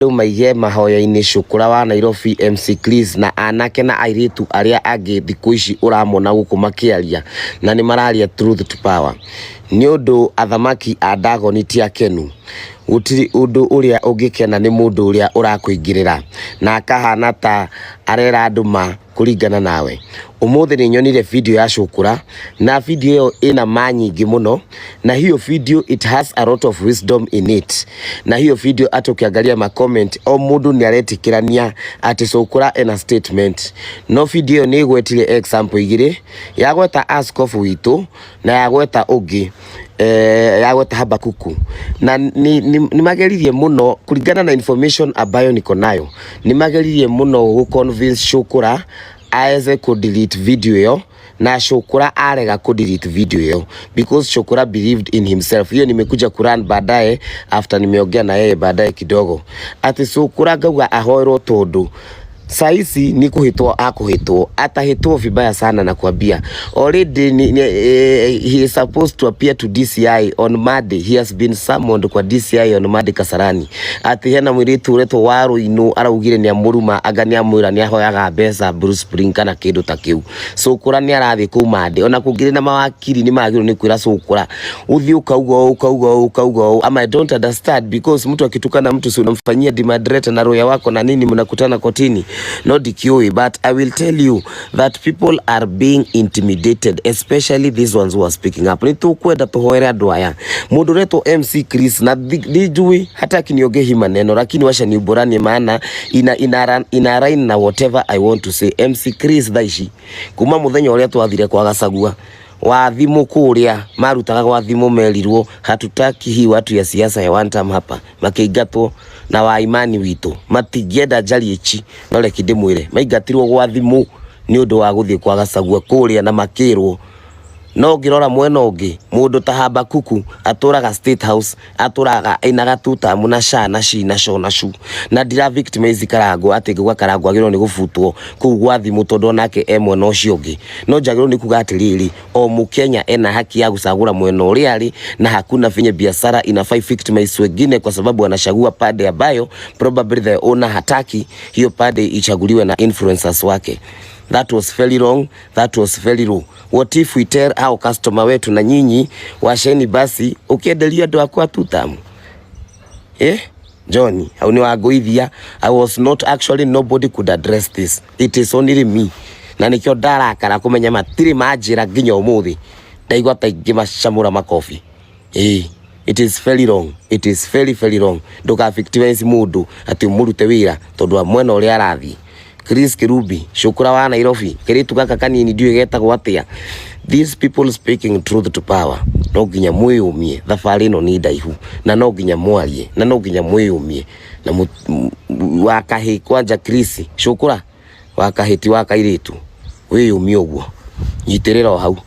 Andũ maige mahoya-inĩ Cukura wa Nairobi MC Chris na anake na airĩtu arĩa angĩ thikũ ici ũramona gũkũ makĩaria na nĩ mararia truth to power nĩ ũndũ athamaki a Ndagoni ti akenu. Gũtirĩ ũndũ ũrĩa ũngĩkena nĩ mũndũ ũrĩa ũrakũingĩrĩra na akahana ta arera andũ ma kũringana nawe. Ũmũthĩ nĩ nyonire video ya Cukura na video ĩyo ĩna ma nyingĩ mũno na hiyo video it has a lot of wisdom in it. Na hiyo video hata ukiangalia ma comment o mũndũ nĩ aretĩkĩrania atĩ Cukura ena statement. No video ĩyo nĩ ĩgwetire example igĩrĩ, yagweta askofu witũ na yagweta ũngĩ yagweta Habakuku na nĩ mageririe mũno kũringana na information ambayo niko nayo, nĩ mageririe mũno gũ convince Cukura aweze ku delete video ĩyo na Shukura arega ku delete video hiyo because Shukura believed in himself. Hiyo nimekuja kulearn baadaye after nimeongea na yeye baadaye kidogo, ati Shukura ngauga ahoerwo tondu saizi ni kuhitwo akuhitwo, atahitwo vibaya sana na kuambia already he is supposed to appear to DCI on Monday. He has been summoned kwa DCI on Monday Kasarani, ati hena mwiritu uretwo Waruinu araugire ni amuruma anga ni amwira ni ahoyaga mbeca Bruce Spring kana kindu ta kiu. Cukura ni arathie kuu Monday, ona kungiri na mawakiri ni magirwo ni kwira Cukura uthie ukauga ũũ ukauga ũũ ukauga ũũ. Ama I don't understand because mtu akitukana mtu si unamfanyia demoderator na roya wako na nini, mnakutana kotini no ndikiũĩ, but I will tell you that people are being intimidated, especially these ones who are speaking up. Nĩ tũkwenda tũhoere andũ aya. Mũndũ ũretwo MC Chris na ndijui hata akiniongea hii maneno, lakini wacha niuboranie, maana ina line na whatever I want to say. MC Chris thaa ici kuma muthenya ũrĩa twathire kwa Gachagua wa thimũ kũrĩa marutaga gwa thimũ merirwo hatutaki hii watu ya siasa ya one time hapa, makĩingatwo na wa imani witũ matingĩenda njarie ici, no reke ndĩmwĩre maingatirwo gwa thimũ nĩ ũndũ wa gũthiĩ kwa Gachagua kũrĩa na makĩrwo. No ũngĩrora mwena ũngĩ, mũndũ ta Habakuku atũraga State House, atũraga ĩna gatutamu na sha na shi na sho na shu, na ndira victimize Karangũ atĩ ngauga Karangũ agĩrĩirwo nĩ gũbutwo kũu gwa thimũ tondũ onake e mwena ũcio ũngĩ. No njagĩrĩirwo nĩ kuga atĩrĩrĩ, o Mũkenya ena haki ya gũcagũra mwena ũrĩa arĩ, na hakuna venye biashara inafaa victimize wengine kwa sababu anachagua pande ambayo probably the owner hataki hiyo pande ichaguliwe na influencers wake. That was very wrong, that was very low. What if we tell our customer wetu na nyinyi washeni basi ukienderia andũ akwa tutamu, eh? John, hau ni wangũithia. I was not actually, nobody could address this, it is only me, na nikio ndarakara kumenya matirĩ manjĩra nginya ũmũthĩ, ndaigua ta ingĩmacamũra makobi. Eh, it is very wrong, it is very very wrong. Ndũka victimize mũndũ atĩ ũmũrute wĩra tondũ wa mwena ũrĩa arathiĩ. Chris Kirubi, Shukura wa Nairobi, kiritu gaka kanini ndiũĩ getagwo atĩa. These people speaking truth to power, no nginya mwĩyũmie, thabarĩ ĩno nĩ ndaihu na no nginya mwarie na no nginya mwĩyũmie na wa kahĩ kwanja. Chris Shukura wa kahĩ ti wa kairĩtu, wĩyũmie ũguo, nyitĩrĩra o hau.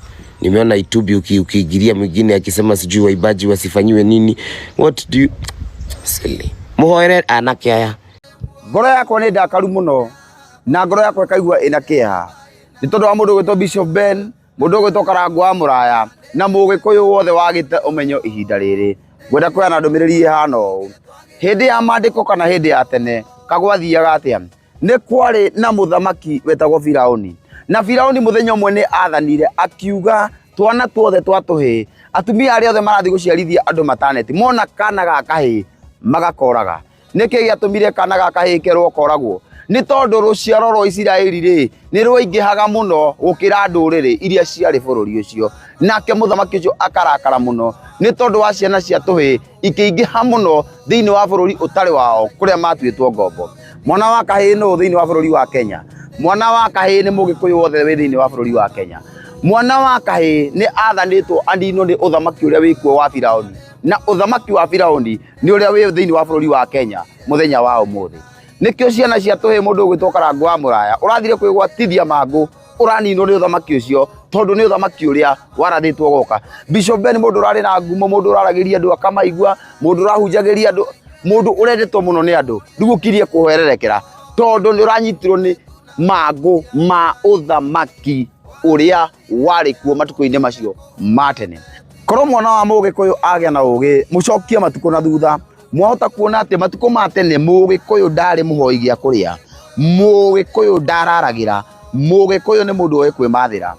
Nimeona Itubi ukiingilia mwingine akisema sijui waimbaji wasifanyiwe nini. What do you silly, muhoere anake aya. Ngoro yakwa nĩ ndakaru mũno na ngoro yakwa ĩkaigua ĩna kĩeha nĩ tondũ wa mũndũ ũgwĩtwo Bishop Ben, mũndũ ũgwĩtwo Karangũ wa Mũraya na mũgĩkũyũ wothe wagĩte ũmenyo ihinda rĩrĩ. Ngwenda kũheana ndũmĩrĩri ĩhana ũũ: hĩndĩ ya maandĩko kana hĩndĩ ya tene kagwathiaga atĩa? Nĩ kwarĩ na mũthamaki wetagwo Firaũni, na Firaũni mũthenya ũmwe nĩ athanire akiuga twana tuothe twa tũhĩĩ, atumia arĩa othe marathiĩ gũciarithia andũ mataneti, mona kana ga kahĩĩ magakoraga. Nĩkĩ gĩatũmire kana ga kahĩĩ kerwo koragwo? Nĩ tondũ rũciaro rwa Isiraeli rĩ nĩ rwaingĩhaga mũno gũkĩra ndũrĩrĩ iria ciarĩ bũrũri ũcio. Nake mũthamaki ũcio akarakara mũno nĩ tondũ wa ciana cia tũhĩĩ ikĩingĩha mũno thĩinĩ wa bũrũri ũtarĩ wao kũrĩa matuĩtwo ngombo. Mwana wa kahĩĩ nũ thĩinĩ wa bũrũri wa Kenya? Mwana wa kahĩĩ nĩ mũgĩkũyũ wothe wĩ thĩinĩ wa bũrũri wa Kenya. Mwana wa kahĩĩ nĩ athanĩtwo aninwo nĩ ũthamaki ũrĩa wĩkuo wa Firaũni, na ũthamaki wa Firaũni nĩ ũrĩa wĩ thĩinĩ wa bũrũri wa Kenya mũthenya wa ũmũthĩ. Nĩkĩo ciana cia tũhĩĩ, mũndũ ũgwĩtwo Karangũ wa Mũraya ũrathire kwĩgwatithia mangũ, ũraninwo nĩ ũthamaki ũcio tondũ nĩ ũthamaki ũrĩa warathĩtwo goka. Bishop Ben, mũndũ ũrarĩ na ngumo, mũndũ ũraragĩria andũ akamaigua, mũndũ ũrahunjagĩria andũ, mũndũ ũrendetwo mũno nĩ andũ, rĩu ũkirie kũhwererekera tondũ nĩ ũranyitirwo nĩ mangũ ma ũthamaki ũrĩa warĩ kuo matukũ-inĩ macio ma tene. Korwo mwana wa mũgĩkũyũ agĩa na ũgĩ, mũcokie matukũ na thutha. Mwahota kuona atĩ matukũ ma tene Mũgĩkũyũ ndarĩ mũhoi gĩa kũrĩa, Mũgĩkũyũ ndararagĩra, Mũgĩkũyũ nĩ mũndũ ũĩ kwĩmathĩra.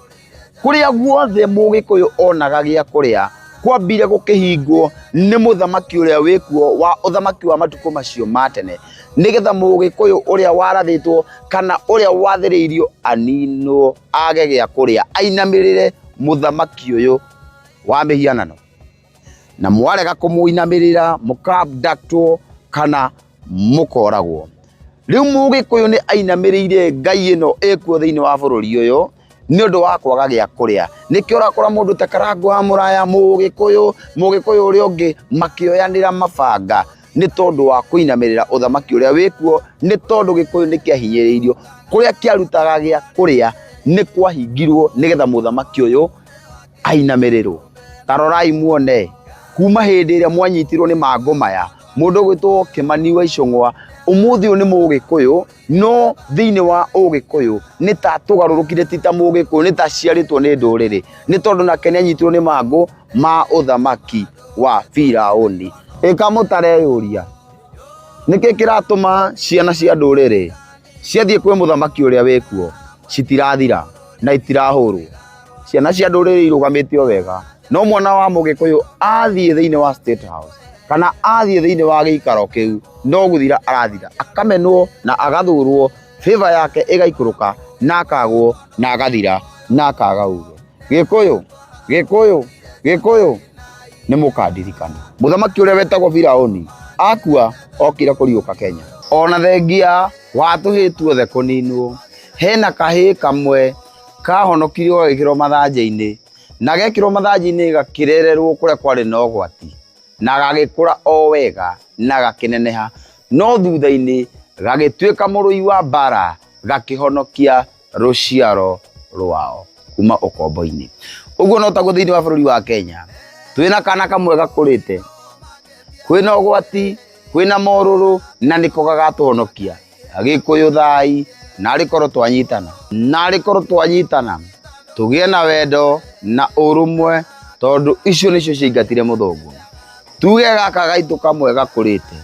Kũrĩa guothe Mũgĩkũyũ onaga gĩa kũrĩa kwambire gũkĩhingwo nĩ mũthamaki ũrĩa wĩkuo wa ũthamaki wa matukũ macio ma tene, nĩgetha Mũgĩkũyũ ũrĩa warathĩtwo kana ũrĩa wathĩrĩirio aninwo age gĩa kũrĩa ainamĩrĩre mũthamaki ũyũ wa mĩhianano. Na mwarega kũmũinamĩrĩra mũka-abductwo kana mũkoragwo. Rĩu Mũgĩkũyũ nĩ ainamĩrĩire ngai ĩno ĩkuo thĩinĩ wa bũrũri ũyũ nĩ ũndũ wa kwaga gĩa kũrĩa. Nĩkĩo ũrakora mũndũ ta Karangũ wa Mũraya, Mũgĩkũyũ, Mũgĩkũyũ ũrĩa ũngĩ makĩoyanĩra mabanga nĩ tondũ wa kũinamĩrĩra ũthamaki ũrĩa wĩkuo, nĩ tondũ Gĩkũyũ nĩ kĩahinyĩrĩirio. Kũrĩa kĩarutaga gĩa kũrĩa nĩ kwahingirwo nĩgetha mũthamaki ũyũ ainamĩrĩrwo. Ta rorai muone kuma hĩndĩ ĩrĩa mwanyitirwo nĩ mangũ maya, mũndũ ũgwĩtwo Kĩmani wa Icũng'wa, ũmũthĩ ũyũ nĩ Mũgĩkũyũ, no thĩinĩ wa Ũgĩkũyũ nĩ ta tũgarũrũkire, ti ta Mũgĩkũyũ, nĩ ta aciarĩtwo nĩ ndũrĩrĩ, nĩ tondũ nake nĩ anyitirwo nĩ mangũ ma ũthamaki wa Firaũni. Ĩka mũtareyũria, nĩkĩ kĩratũma ciana cia ndũrĩrĩ ciathiĩ kwĩ mũthamaki ũrĩa wĩkuo citirathira na itirahũrwo? Ciana cia ndũrĩrĩ irũgamĩte o wega, no mwana wa Mũgĩkũyũ athiĩ thĩinĩ wa State House kana athiĩ thĩinĩ wa gĩikaro kĩu no gũthira arathira, akamenwo na agathurwo, favor yake ĩgaikũrũka na akagwo na agathira na akaga uge. Gĩkũyũ, Gĩkũyũ, Gĩkũyũ, nĩ mũkandirikana. Mũthamaki ũrĩa wetagwo Firaũni akua okire kũriũka Kenya. Ona thengia wa tũhĩĩ tuothe kũninwo, hena kahĩĩ kamwe kahonokirio gagĩkĩrwo mathanjĩ-inĩ, na gekĩrwo mathanjĩ-inĩ gakĩrererwo kũrĩa kwarĩ na ũgwati, na gagĩkũra o wega na gakĩneneha, no thutha-inĩ gagĩtuĩka mũrũi wa mbara, gakĩhonokia rũciaro rwao kuma ũkombo-inĩ. Ũguo no taguo thĩinĩ wa bũrũri wa Kenya, twĩna kana kamwe gakũrĩte, kwĩna ũgwati, kwĩna morũrũ, na nĩko gagatũhonokia. Agĩkũyũ thai, narĩ korwo twanyitana, narĩ korwo twanyitana, tũgĩe na wendo na ũrũmwe, tondũ icio nĩcio ciaingatire mũthũngũ. Tuge gaka gaitũ kamwe gakũrĩte,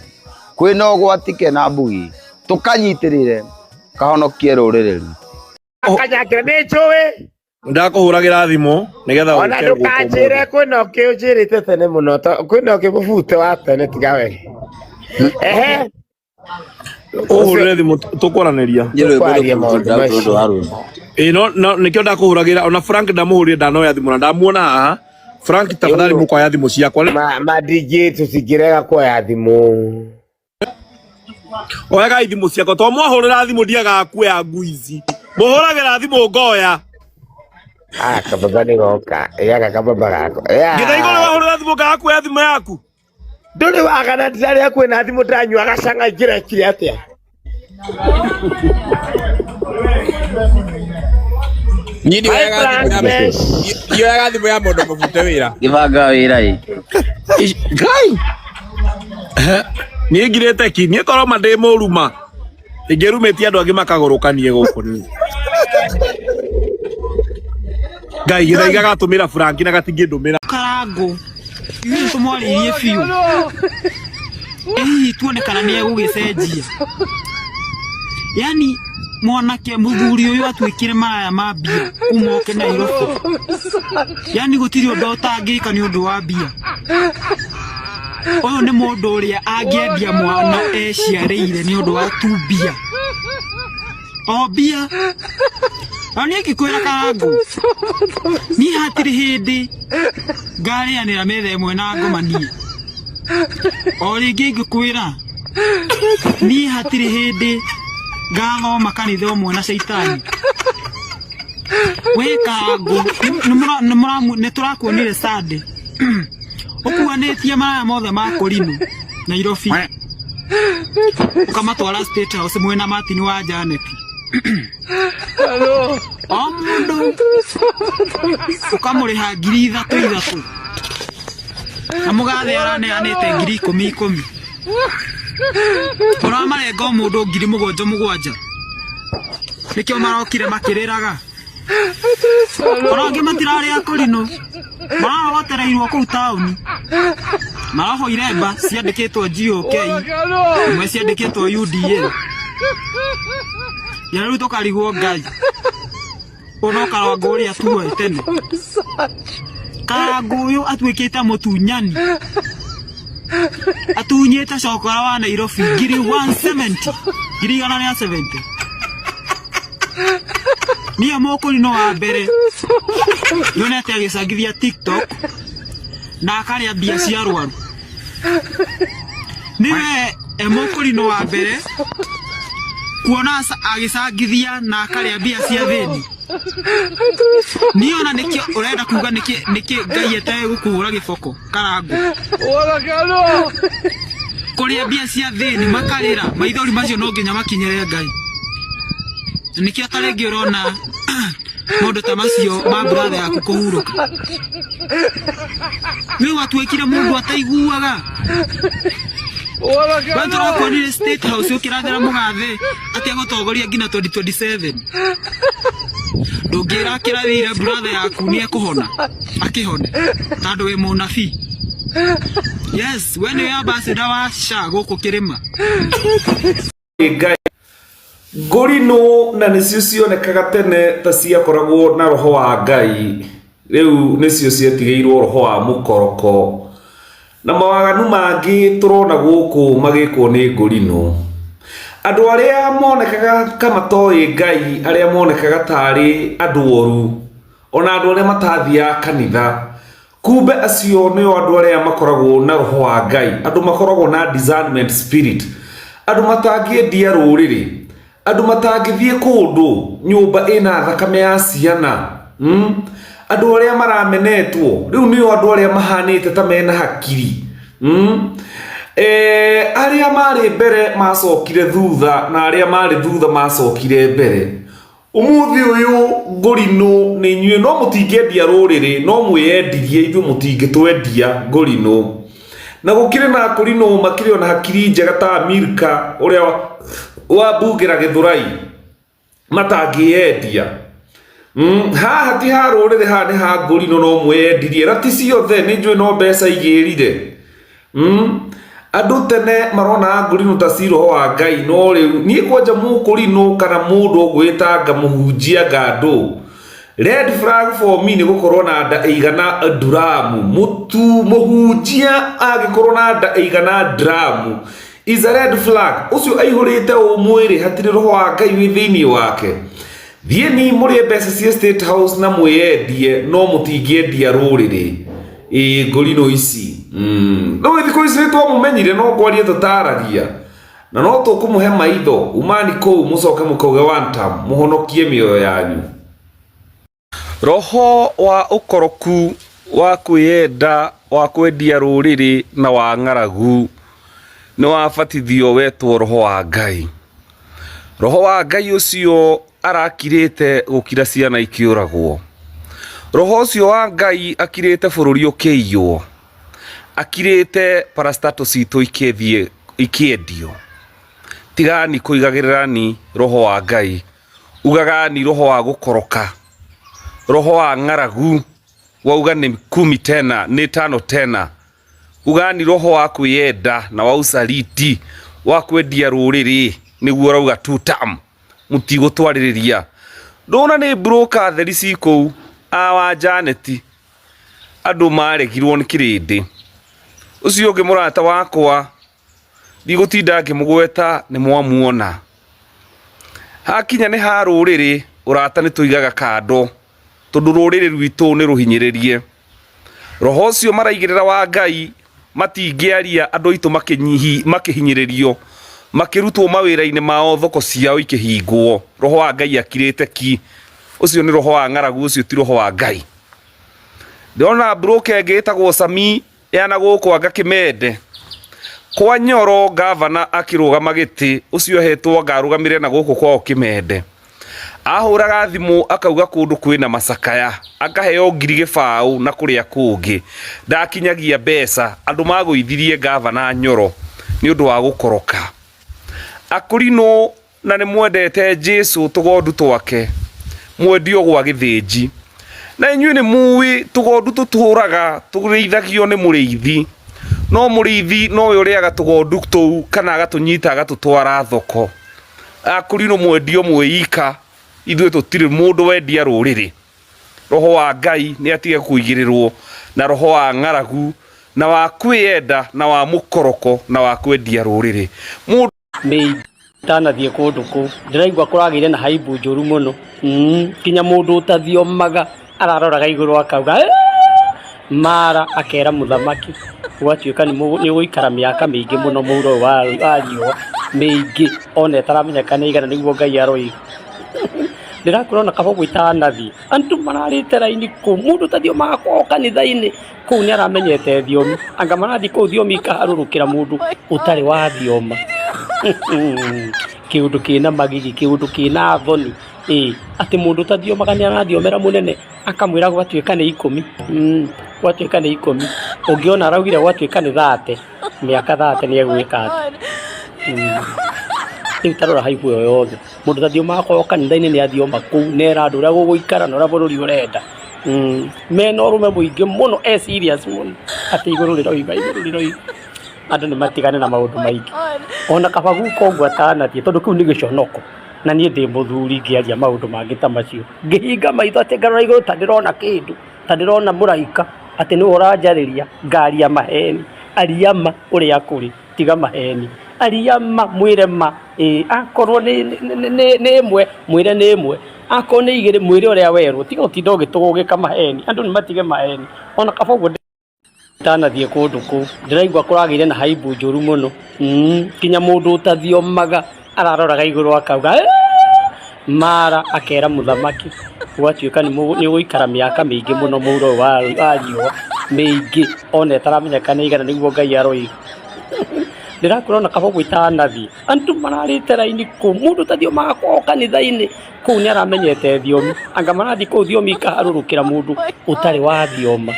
kwĩna ũgwati kena mbugi, tũkanyitĩrĩre, kahonokie rũrĩrĩ rwitũ. Kanyakĩra nĩ njũĩ. Ndakũhũragĩra thimũ nĩgetha Ona ũke gũkũ ndũkanjĩre ũmũthĩ. kwĩna ũngĩ ũnjĩrĩte tene mũno kwĩna ũngĩ mũbute wa tene tiga we. Ehe. Ũhũrĩre thimũ tũkwaranĩria. Tũkwaria maũndũ macio. Ĩĩ no no nĩkĩo ndakũhũragĩra ona Frank ndamũhũrire ndanoya thimũ na ndamuona haha. Frank tafadhali mũkoya thimũ ciakwa. Ma DJ tũtingĩrega kuoya thimũ. Oyagai thimũ ciakwa to mwahũrĩra thimũ ndiagaga kuoya ngui ici. Mũhũragĩra thimũ ngoya. Ah, kababa nĩ goka. Gaka kababa gakwa. Gĩthaigo nĩ wahũrĩra thimũ ngaga kuoya thimũ yaku. Ndũrĩ wagana ndirarĩ hakuhĩ na thimũ ndĩranyuaga canga ingĩrekire atĩa? Niĩ ndioyaga thimũ ya ndioyaga thimũ ya mũndũ mũbute wĩra. Gĩbanga wĩra ĩ. Ngai. Niĩ ngirĩte ki, niĩ korwo ma ndĩ mũruma. Ingĩrumĩtie andũ angĩ makagũrũkanie gũkũ niĩ. Ngai gĩthaiga gatũmĩra Frank na gatingĩndũmĩra. Karangũ ithuĩ nĩ tũmwarĩirie biũ ĩ hihi tuone kana nĩ egũgĩcenjia yani mwanake mũthuri ũyũ atuĩkire maraya ma mbia kuma oke Nairobi yani gũtirĩ ũndũ ũtangĩka nĩ ũndũ wa mbia ũyũ nĩ mũndũ ũrĩa angĩendia mwana eciarĩire nĩ ũndũ wa tu mbia o mbia na niĩ ngĩkwĩra Karangũ niĩ hatirĩ hĩndĩ ngarĩanĩra metha ĩmwe na ngoma niĩ o rĩngĩ ngĩkwĩra niĩ hatirĩ hĩndĩ ngathoma kanitha ũmwe na caitani we Karangũ nĩ tũrakuonire Sunday ũkuanĩtie maraya mothe ma kũrinũ Nairobi ũkamatwara State House mwĩna Martin wa Janet o mũndũ ũkamũrĩha 3000 3,000 na mũgathe araneanĩte 10,000 10,000 ũramarenga o mũndũ 7,000 7,000 nĩkĩo marokire makĩrĩraga ona angĩ matirarĩ akũrinũ mararogotereirwo kũu taũni. Maroho iremba ciandĩkĩtwo GOK, imwe ciandĩkĩtwo UDA. Ya rĩu tũkarigwo Ngai. Ũno Karangũ ũrĩa tuoĩ tene. Karangũ ũyũ atuĩkĩte mũtunyani. Atunyĩte cokora wa Nairobi 170,000. 170,000. Niĩ mũkũrinũ wa mbere nyonete agĩcangithia TikTok na akarĩa mbia cia arwaru. Niwe e mũkũrinũ wa mbere kuona agĩcangithia na akarĩa mbia cia thĩni. Niĩ ona nĩkĩo ũrenda kuga nĩkĩ nĩkĩ Ngai etegũkũhũra gĩboko Karangũ. Kũrĩa mbia cia thĩni makarĩra maithori macio no nginya makinyĩre Ngai. Nĩkĩo ta rĩngĩ ũrona maũndũ ta macio ma brother yaku kũhurũka. Rĩu watuĩkire mũndũ ataiguaga. We tũrakuonire State House ũkĩrathĩra mũgathe atĩ egũtongoria nginya 2027. Ndũngĩra kĩrathĩire brother yaku nĩ ekũhona akĩhone tondũ wĩ mũnabii. Yes, we nĩwe ambassador wa SHA gũkũ kĩrĩma. Ngai ngũrinũ na nĩcio cionekaga tene ta ciakoragwo na roho wa Ngai, rĩu nĩcio ciatigĩirwo roho wa mũkoroko na mawaganu mangĩ tũrona gũkũ magĩkwo nĩ ngũrinũ. Andũ arĩa monekaga ta matoĩ Ngai, arĩa monekaga tarĩ andũ oru, ona andũ arĩa matathiaga kanitha, kumbe acio nĩo andũ arĩa makoragwo na roho wa Ngai, andũ makoragwo na discernment spirit, andũ matangĩendia rũrĩrĩ, andũ matangĩthiĩ kũndũ nyũmba ĩna thakame ya ciana, andũ arĩa maramenetwo, rĩu nĩo andũ arĩa mahanĩte ta mena hakiri, arĩa marĩ mbere macokire thutha na arĩa marĩ thutha macokire mbere. Ũmũthĩ ũyũ ngũrinũ nĩ inyuĩ, no mũtingĩendia rũrĩrĩ, no mwĩyendirie, ithuĩ mũtingĩtwendia ngũrinũ. Na gũkĩrĩ na ngũrinũ makĩrĩ ona hakiri njega ta Amerika ũrĩa wa mbunge ra Gĩthũrai matangĩyendia. Haha ti ha rũrĩrĩ, haha nĩ ha ngũrinũ, no mwĩyendirie. Na ti ciothe, nĩ njũĩ no mbeca igĩrire. Andũ tene marona ngũrinũ ta ci roho wa Ngai, no rĩu niĩ kwanja mũkũrinũ kana mũndũ ũgwĩtanga mũhunjia ngandũ, red flag for me nĩ gũkorwo na nda ĩigana nduramu. Mũtu mũhunjia angĩkorwo na nda ĩigana nduramu is a red flag. Ũcio aihũrĩte ũ mwĩrĩ, hatirĩ roho wa Ngai wĩ thĩinĩ wake. Thiĩ ni mũrĩe mbeca cia State House na mwĩyendie, no mũtingĩendia rũrĩrĩ. Ĩĩ ngũrinũ ici. No thikũ ici nĩ twamũmenyire, no kwaria tũtaragia. Na no tũkũmũhe maitho, umani kũu mũcoke mũkauge one term, mũhonokie mĩoyo yanyu. Roho wa ũkoroku, wa kwĩyenda, wa kwendia rũrĩrĩ na wa ng'aragu nĩ wabatithio wetwo roho wa Ngai. Roho wa Ngai ũcio arakirĩte gũkira ciana ikĩũragwo. Roho ũcio wa Ngai akirĩte bũrũri ũkĩiywo. Akirĩte parastato citũ ikĩthiĩ ikĩendio. Tigani kũigagĩrĩrani roho wa Ngai. Ugagani roho wa gũkoroka, roho wa ng'aragu, wauga nĩ kumi tena, nĩ tano tena. Ugani roho wa kwĩyenda na wa usaliti, wa kwendia rũrĩrĩ, nĩguo ũrauga two term, mũtigũtwarĩrĩria. Ndũna nĩ broker theri ci kũu, a wa Janet, andũ maregirwo nĩ kĩrĩndĩ. Ũcio ũngĩ mũrata wakwa, ndigũtinda ngĩmũgweta nĩ mwamuona. Hakinya nĩ ha rũrĩrĩ, ũrata nĩ tũigaga kando, tondũ rũrĩrĩ rwitũ nĩ rũhinyĩrĩrie. Roho ũcio maraigĩrĩra wa Ngai matingĩaria andũ aitũ makĩhinyĩrĩrio, makĩrutwo mawĩra-inĩ mao, thoko ciao ikĩhingwo. Roho wa Ngai akirĩte ki. Ũcio nĩ roho wa ng'aragu, ũcio ti roho wa Ngai. Ndĩrona broker ĩngĩ ĩtagwo Sami ya na gũkũ anga Kĩmende. Kwa Nyoro ngavana akĩrũgama gĩtĩ, ũcio ahetwo anga arũgamĩre na gũkũ kwao Kĩmende. Ahũraga thimũ akauga kũndũ kwĩna macakaya, akaheo 0,000 na kũrĩa kũngĩ. Ndakinyagia mbeca, andũ magũithirie ngavana Nyoro nĩ ũndũ wa gũkoroka. Akũrinũ na nĩ mwendete Jesu tũgondu twake, mwendio gwa gĩthĩnji. Na inyuĩ nĩ mũĩ tũgondu tũtũraga tũrĩithagio nĩ mũrĩithi. No mũrĩithi nowe ũrĩaga tũgondu tũu kana agatũnyita agatũtwara thoko. Akũrinũ mwendio mwĩika, ithuĩ tũtirĩ mũndũ wendia rũrĩrĩ. Roho wa Ngai nĩ atige kũigĩrĩrwo na roho wa ng'aragu na wa kwĩyenda na wa mũkoroko na wa kwendia rũrĩrĩ. Mũndũ Mĩi itanathiĩ kũndũ kũu ndĩraigua kũragĩire na haimbu njũru mũno nginya mũndũ ũtathiomaga araroraga igũrũ akauga "Eh!" mara akera mũthamaki gwatuĩka nĩ ũgũikara mĩaka mĩingĩ mũno mũhuro ũyũ wa riũa mĩingĩ ona ĩtaramenyeka nĩ ĩigana nĩguo Ngai aroiga. Ndĩrakwĩra ona kaba ũguo itanathiĩ andũ mararĩte raini kũu mũndũ ũtathiomaga kwao kanitha-inĩ kũu nĩ aramenyete thiomi anga marathiĩ kũu thiomi ikaharũrũkĩra mũndũ ũtarĩ wathioma. Kĩũndũ kĩna magigi, kĩũndũ kĩna thoni, ĩ atĩ mũndũ ũtathiomaga nĩ arathiomera mũnene akamwĩra gwatuĩka nĩ ikũmi, gwatuĩka nĩ ikũmi, ũngĩona araugire gwatuĩka nĩ thate, mĩaka thate nĩ egwĩka atĩa? Rĩu ta rora haibũ ĩyo yothe, mũndũ ũtathiomaga kwao kanitha-inĩ nĩ athioma kũu nera andũ ũrĩa gũgũikara na ũrĩa bũrũri ũrenda. Mena ũrũme mũingĩ mũno, e serious mũno atĩ igũrũ rĩroiga, igũrũ rĩroiga. Andũ nĩ matigane na maũndũ maingĩ. Ona kaba guka ũguo atanathiĩ tondũ kĩu nĩ gĩconoko na niĩ ndĩ mũthuri ngĩaria maũndũ mangĩ ta macio. Ngĩhinga maitho atĩ ngarora igũrũ ta ndĩrona kĩndũ, ta ndĩrona mũraika atĩ nĩwe ũranjarĩria, ngaria maheni. Aria ma ũrĩa kũrĩ, tiga maheni. Aria ma, mwĩre ma, ĩĩ akorwo nĩ nĩ ĩmwe, mwĩre nĩ ĩmwe, akorwo nĩ igĩrĩ, mwĩre ũrĩa werwo, tiga gũtinda ũgĩtũgũgĩka maheni. Andũ nĩ matige maheni. Ona kaba ũguo itanathiĩ kũndũ kũu ndĩraigua kũragĩire na haimbu njũru mũno nginya mũndũ ũtathiomaga araroraga igũrũ akauga "Eh!" mara akera mũthamaki gwatuĩka nĩ ũgũikara mĩaka mĩingĩ mũno mũhuro ũyũ wa riũa mĩingĩ ona ĩtaramenyeka nĩ ĩigana nĩguo Ngai aroiga. Ndĩrakwĩra ona kaba ũguo itanathiĩ andũ mararĩte raini kũu mũndũ ũtathiomaga kwao kanitha-inĩ kũu nĩ aramenyete thiomi anga marathiĩ kũu thiomi ikaharũrũkĩra mũndũ ũtarĩ wathioma.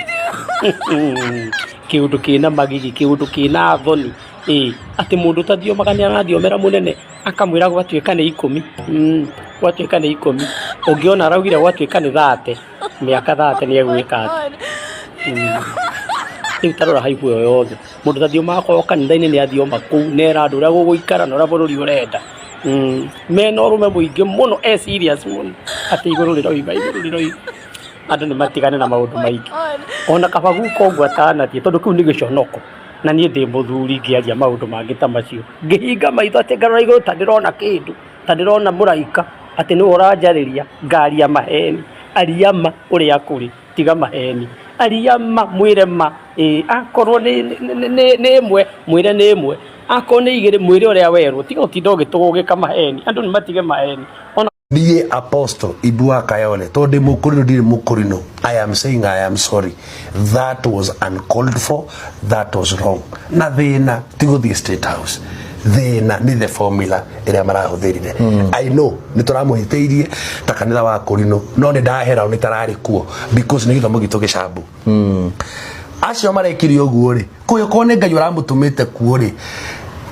Kĩũndũ kĩna magigi, kĩũndũ kĩna thoni, ĩ atĩ mũndũ ũtathiomaga nĩ arathiomera mũnene akamwĩra gwatuĩka nĩ ikũmi, gwatuĩka nĩ ikũmi, ũngĩona araugire gwatuĩka nĩ thate, mĩaka thate nĩ egwĩka atĩa? Rĩu ta rora haibũ ĩyo yothe, mũndũ ũtathiomaga kwao kanitha-inĩ nĩ athioma kũu nera andũ ũrĩa gũgũikara na ũrĩa bũrũri ũrenda. Mena ũrũme mũingĩ mũno, e serious mũno atĩ igũrũ rĩroiga, igũrũ rĩroiga. Andũ nĩ matigane na maũndũ maingĩ. Ona kaba guka ũguo atanathiĩ tondũ kĩu nĩ gĩconoko na niĩ ndĩ mũthuri ngĩaria maũndũ mangĩ ta macio. Ngĩhinga maitho atĩ ngarora igũrũ ta ndĩrona kĩndũ, ta ndĩrona mũraika atĩ nĩwe ũranjarĩria, ngaria maheni. Aria ma ũrĩa kũrĩ, tiga maheni. Aria ma, mwĩre ma, ĩĩ akorwo nĩ ĩmwe, mwĩre nĩ ĩmwe, akorwo nĩ igĩrĩ, mwĩre ũrĩa werwo, tiga gũtinda ũgĩtũgũgĩka maheni. Andũ nĩ matige maheni. Ona Niĩ Apostle Ibu wa Kayole tondũ ndĩ mũkũrinũ ndirĩ mũkũrinũ I am saying I am sorry that was uncalled for that was wrong na thĩna ti gũthiĩ State House thĩna nĩ the formula ĩrĩa marahũthĩrire I know nĩ tũramũhĩtĩirie ta kanitha wa kũrinũ no nĩ ndahera nĩ tararĩ kuo because nĩ gĩthomo gitũ gĩcambu acio marekire ũguo rĩ kũngĩkorwo nĩ Ngai ũramũtũmĩte kuo rĩ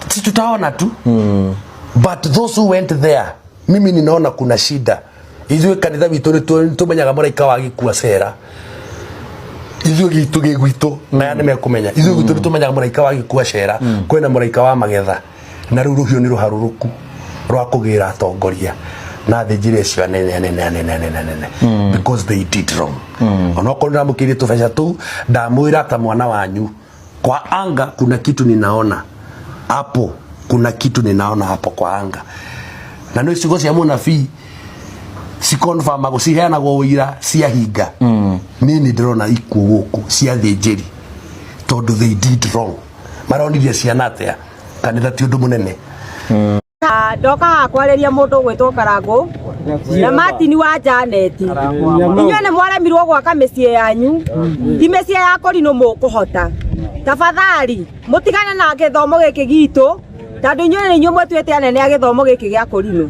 si tutaona tu but those who went there mimi ninaona kuna shida ithuĩ kanitha witũ nĩ tũmenyaga mũraika wa gĩkua cera ithuĩ gitũ gĩ gwitũ na aya nĩ mekũmenya ithuĩ gwitũ nĩ tũmenyaga mũraika wa gĩkua cera kwĩna mũraika wa magetha na rĩu rũhiũ nĩ rũharũrũku rwa kũgĩra atongoria na athĩnjĩri acio anene anene anene anene anene because they did wrong onokorwo ndĩramũkĩirie tũbeca tũu ndamwĩra ta mwana wanyu kwa anga kuna kitu ninaona hapo kuna kitu ninaona hapo kwa anga na nä ciugo cia mũnabii cikonfamagwo ciheanagwo ũira ciahinga niĩ nĩ ndĩrona ikuũ gũkũ cia thĩnjĩri tondũ they did wrong maronirie ciana atĩa kanitha ti ũndũ mũnene Ndoka haha kwarĩria mũndũ ũgwĩtwo Karangũ na Martin wa Janet. Inyuĩ nĩ mwaremirwo gwaka mĩciĩ yanyu, ti mĩciĩ ya kũrinũ mũkũhota. Tafadhali mũtigane na gĩthomo gĩkĩ gitũ. Tondũ inyuĩ nĩ inyuĩ mwĩtuĩte anene a gĩthomo gĩkĩ gĩa kũrinũ.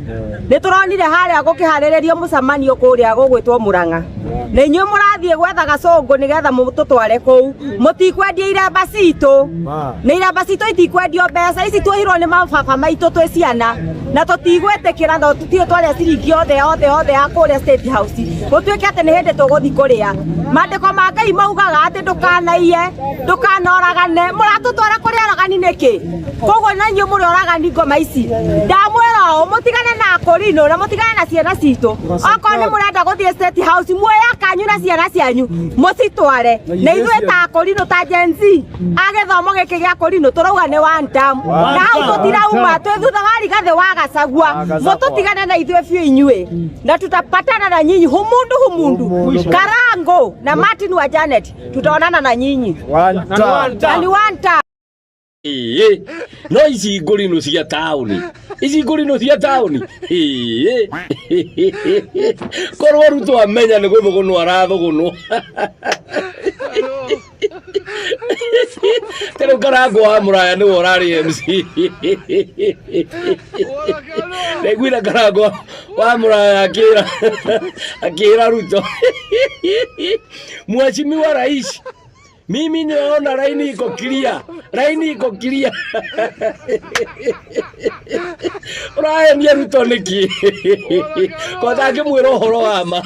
Nĩ tũronire harĩa gũkĩharĩrĩrio mũcemanio kũrĩa gũgwĩtwo Mũrang'a. Na inyuĩ mũrathiĩ gwetha gacũngũ nĩgetha mũtũtware kũu. Mũtikwendia iremba citũ. Na iremba citũ itikwendio mbeca ici tuohirwo nĩ mababa maitũ twĩ ciana. Na tũtigwĩtĩkĩra na tũtirĩ twarĩa ciringi yothe yothe yothe ya kũrĩa State House. Gũtuĩke atĩ nĩ hĩndĩ tũgũthiĩ kũrĩa. Maandĩko ma Ngai maugaga atĩ ndũkanaiye, ndũkanoragane. Mũratũtwara kũrĩ oragani nĩkĩ? Koguo na inyuĩ mũrĩ oragani ngoma ici. Ndamwĩra ũũ mũtigane na akũrinũ na mũtigane na ciana citũ. Okorwo nĩ mũrenda gũthiĩ State House muoye akanyu na ciana cianyu mũcitware. Na ithuĩ ta akũrinũ ta Gen Z a gĩthomo gĩkĩ gĩa kũrinũ tũrauga nĩ one term. Na hau tũtirauma twĩ thutha wa Rigathĩ wa Gachagua. Mũtũtigane na ithuĩ biũ inyuĩ. Na tutapatana na nyinyi humundu humundu. Karango na Martin wa Janet tutaonana na nyinyi. Na ni one term. Ĩĩ, no ici ngũrinũ cia taũni, ici ngũrinũ cia taũni. Ĩĩ, korwo Ruto amenya nĩ gũthũgũnwo arathũgũnwo. Ta rĩu Karangũ wa Mũraya nĩwe ũrarĩ MC. Ndaiguire Karangũ wa Mũraya akĩra akĩra Ruto, Mheshimiwa Rais, mimi naona laini iko clear, laini iko clear. Ũrahenia Ruto nĩkĩ? Kwa ndangĩmwĩra ũhoro wa ma